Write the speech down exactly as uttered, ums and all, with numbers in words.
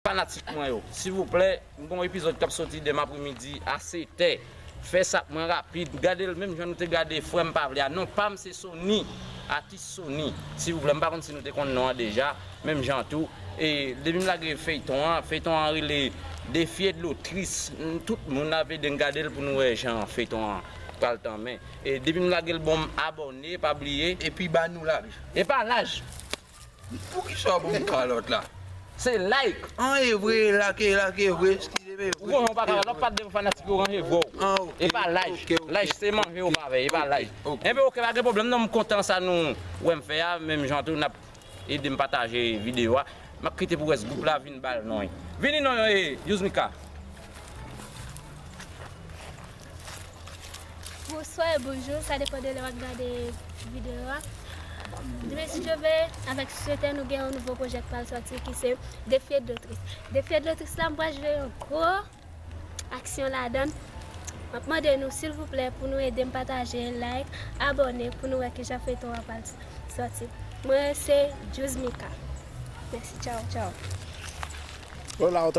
Fanatik mwen yo, silvouplè, m gen yon epizòd k ap soti demen apremidi a sèt è. Fè sa pou mwen rapid. Gade l menm jan nou te gade Frè m pa vle a. Non pa m se Sony, atis Sony. Silvouplè, m pa konn si nou te konn non an deja. Menm jan tou. E depi m lage feyton an, feyton an rele Défi et Lotris. Tout moun ap ede n gade l pou nou wè jan feyton an pral tanmen. E depi m lage l, bon, abòne, pa bliye. Epi ba nou laj. E pa laj. Poukisa w ban m kalòt la? Se like. An, e vre, like, like, vre, eskize m, e vre. Ou konnen w pa ka, lòt pa devan fanatik yo ranje vre w. An, ok. E pa laj. Ok, ok. Laj se manje w pa fè, e pa laj. Ok, ok. Enben, ok, pa gen pwoblèm non, m kontan sa nou wè m fè a, menm jan tou n ap ede m pataje videyo a. M ap kite pou rès gwoup la vin ba l non. Vini non, e, Yuzmika. Bonswa e bonjou, sa depann de lè w ap gade videyo a. Demen si Dye vle, avèk Sweetè nou gen yon nouvo pwojè k pral sòti ki se Défi et Lotris. Défi et Lotris la, m pral jwe yon gwo aksyon ladan l. M ap mande nou, silvouplè, pou nou ede m pataje, like, abòne, pou nou wè kijan feyton an pral sòti. Mwen, se Juzmika. Mèsi, tchaw, tchaw.